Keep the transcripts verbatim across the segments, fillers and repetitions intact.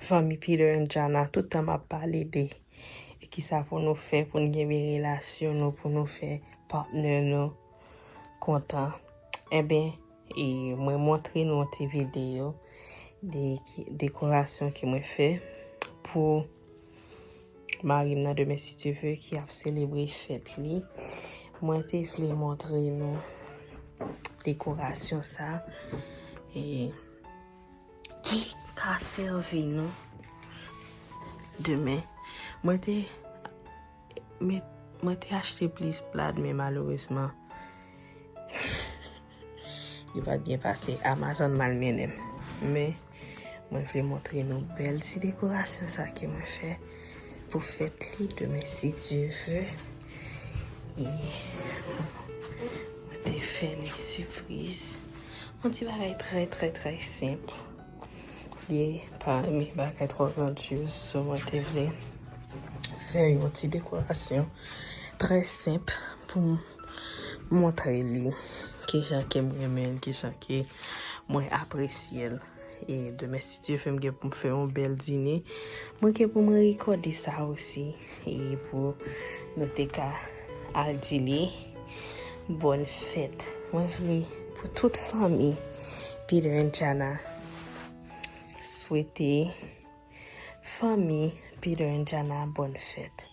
Fanmi Peter and Jana, tout tan m ap pale de e kisa pou nou fè pou n kenbe relasyon nou, pou nou fè patnè nou kontan. Enben, e mwen montre nou yon ti videyo de ki, dekorasyon ke mwen fè pou mari m nan demen, si Dye vle, ki ap selebre fèt li. Mwen te vle montre nou dekorasyon sa e ki ka sèvi nou demen. Mwen te met, mwen te achte plis plad, men malerezman, yo pa t byen pase. Amazon mal mennen m. Men, mwen vle montre nou bèl ti dekorasyon sa ke mwen fè pou fèt li demen, si Dye vle. E mwen te fè li sipriz. Yon ti bagay trè, trè, trè senp. Li pa renmen bagay twò grandyoz, so mwen te vle fè yon ti dekorasyon trè senp pou m montre li kijan ke m renmen l, kijan ke mwen apresye l. E demen, si Dye vle, m gen pou m fè yon bèl dine. Mwen gen pou m rekòde sa osi. E pou nou te ka al di li bòn fèt. Mwen vle pou tout fanmi Peter and Jana swete fanmi Peter and Jana bòn fèt.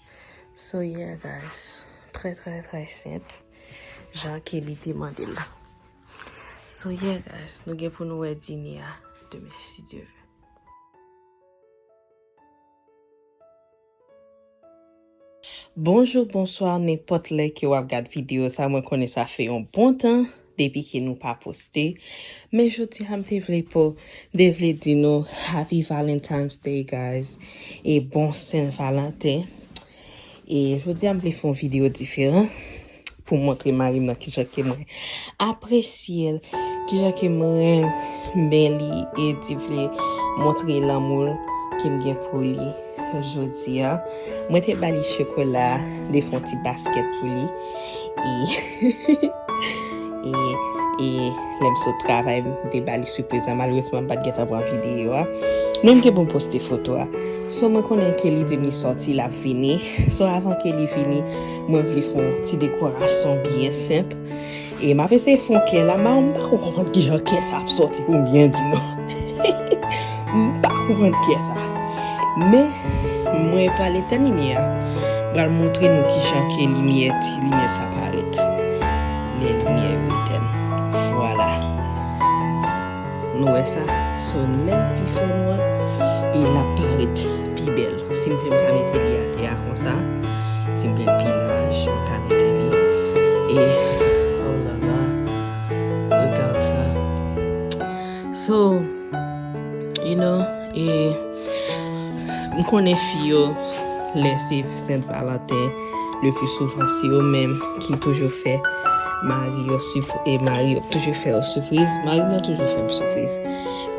So yeah, guys. Trè, trè, trè senp. Jan ke li te mande l la. So yeah, guys. Nou gen pou nou wè dine a demen, si Dye vle. Bonjou, bonswa, nenpòt lè ke w ap gad videyo sa, mwen konnen sa fè yon bon tan depi ke nou pa poste. Men jodi a, m te vle po, te vle di nou Happy Valentine's Day, guys, e bon Sen Valanten. E jodi a, m vle fè yon videyo diferan pou montre mari m nan kijan ke mwen apresye l, kijan ke mwen renmen li, e di vle montre lanmou ke m gen pou li jodi a. Mwen te ba li chokola, de fè yon ti baskèt pou li. E, e, e lè m sot travay, m te ba li sipriz la. Malerezman, m pa t gentan pran videyo a. Men m gen pou m poste foto a. So, mwen konnen ke li di m li sòti, l ap vini. So, avan ke li vini, mwen vle fè yon ti dekorasyon byen senp. E m ap eseye fè yon kè la, men m pa ko konprann kijan kè sa ap sòti pou m byen di nou. M pa konprann kè sa. Men, mwen pral etenn limyè a. M pral montre nou kijan ke limyè, ti limyè sa parèt. Lè limyè yo etenn. Vwala. Nou wè sa? So, lè l pi fè nwa, e l ap parèt pi bèl. Si m vle, m ka mete li atè a konsa. Si m vle l pi laj, m ka mete li. E, oh la la, regarde ça. So, you know, e, m konnen fi yo, lè se Sen Valanten, le pli souvan, se yo menm ki toujou fè mari yo sipri-, e mari yo toujou fè yo sipriz. Mari m nan toujou fè m sipriz.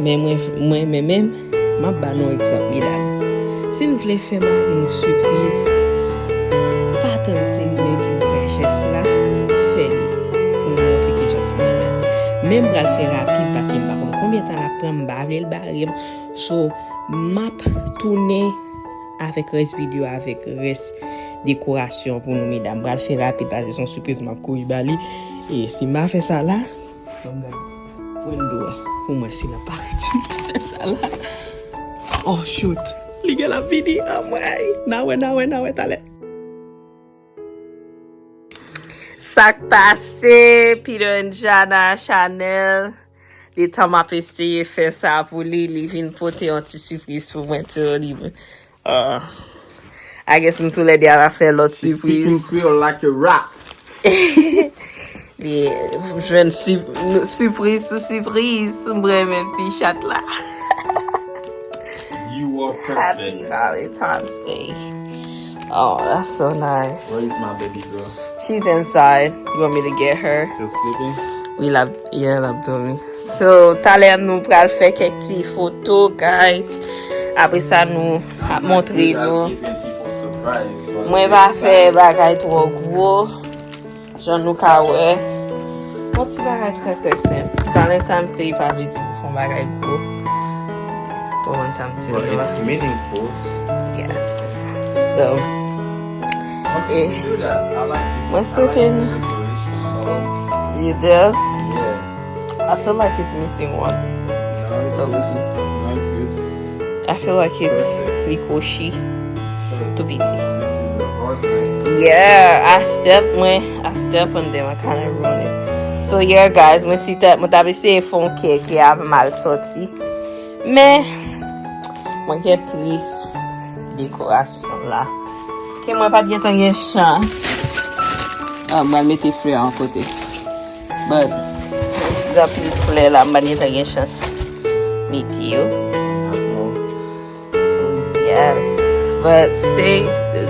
Men mwen, mwen, men menm, m ap ba nou egzanp, medam. Si n vle fè mari nou sipriz, pa tann se li menm pou fè jès la, fè li. Pou nou montre kijan pou nou fè. Men m pral fè rapid paske m pa konn konbyen tan l ap pran, m pa vle l bare m. So, m ap tounen avèk rès videyo, avèk rès dekorasyon pou nou, medam. M pral fè rapid paske se yon sipriz m ap kouri ba li. E si m pa fè sa la, ban m gade window a pou m wè si l ap parèt. Si m pa fè sa la. Oh, shoot. Li gen l ap vini. Anmwey. N a wè, n a wè, n a wè talè. Sa k pase, Peter and Jana Chanel? Letan m ap eseye fè sa pou li, li vin pote yon ti sipriz pou mwen, ti li. Ah. I guess nou toulède a va fè lòt sipriz. Speaking Creole like a rat. Li jwenn si-, sipriz sou sipriz. M renmen ti chat la. You are perfect. Happy Valentine's Day. Oh, that's so nice. Where is my baby girl? She's inside. You want me to get her? Still sleeping? Wi, l ap, yeah, l ap dòmi. So, talè nou pral fè kèk ti foto, guys. Apre sa, nou ap montre nou. Mwen pa fè bagay twò gwo. Jan nou ka wè, yon ti bagay trè, trè senp. Valentine's Day pa vle di pou fè yon bagay gwo. Pou mwen sa m ti But love. It's meaningful. Yes. So, Once Eh, you do that, I like this. mwen I like swete this n- decoration. So, you there? Yeah. I feel like it's missing one. No, it's Low good. key. No, it's good. I feel like it's li kwochi. But Too busy. This is a hard thing. Yeah, I step mwen, I step on them, I kinda ruin it. So yeah, guys, mwen si tèt mwen t ap eseye fè yon kè ki ap mal soti. Men mwen gen plis dekorasyon la. Ke mwen pa t gentan gen chans. Ah, mwen mete flè an kote. But gen pil flè la, mwen pa t gentan gen chans mete yo. Yes. But stay,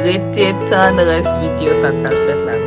rete tann rès videyo sa k pral fèt la.